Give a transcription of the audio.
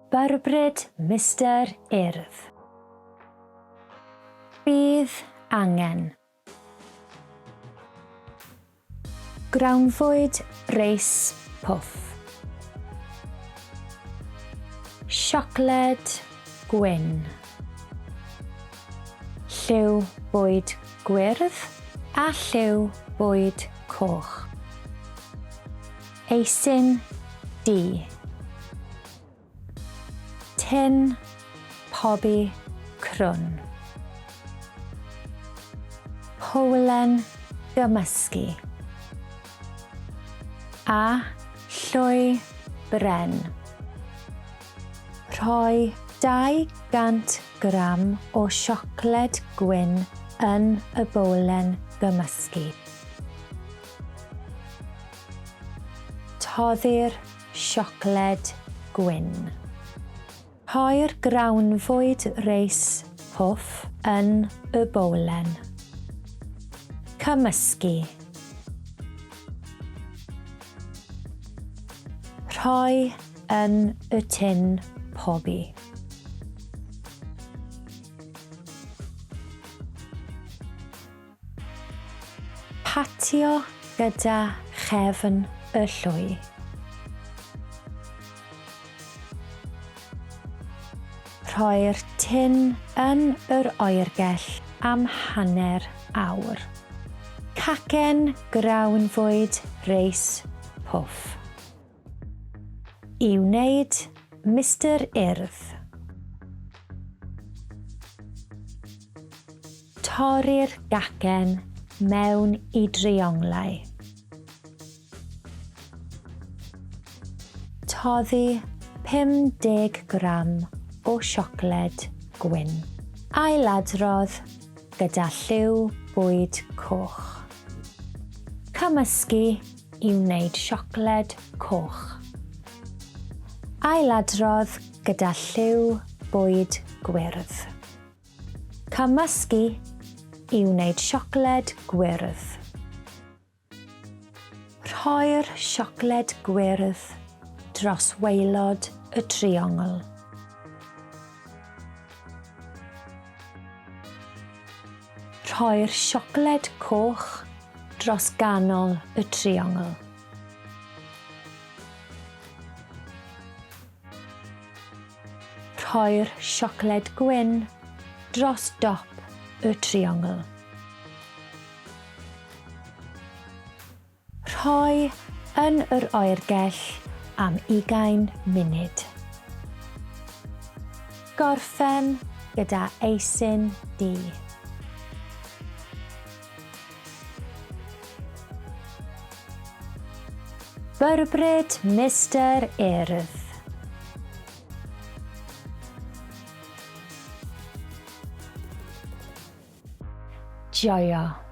Byrbryd Mister Urdd. Bydd angen. Grawnfwyd reis pwff. Siocled gwyn. Lliw bwyd gwyrdd a lliw bwyd coch. Eisin du. Tin pobi crwn. Powlen gymysgu. A llwy bren. Rhoi 200 gram o siocled gwyn yn y bowlen gymysgu. Toddi'r siocled gwyn. Rhoi'r grawnfwyd reis pwff yn y bowlen. Cymysgu. Rhoi yn y tin pobi. Patio gyda chefn y llwy. Rhoi'r tin yn yr oergell am hanner awr. Cacen grawnfwyd reis pwff. I wneud Mister Urdd. Torri'r gacen mewn i drionglau. Toddi 50 gram o siocled gwyn. Ailadrodd gyda lliw bwyd coch. Cymysgu i wneud siocled coch. Ailadrodd gyda lliw bwyd gwyrdd. Cymysgu i wneud siocled gwyrdd. Rhoi'r siocled gwyrdd dros waelod y triongl. Rhoi'r siocled coch dros ganol y triongl. Rhoi'r siocled gwyn dros dop y triongl. Rhoi yn yr oergell am ugain munud. Gorffen gyda eisin du. Byrbryd Mister Urdd. Joio.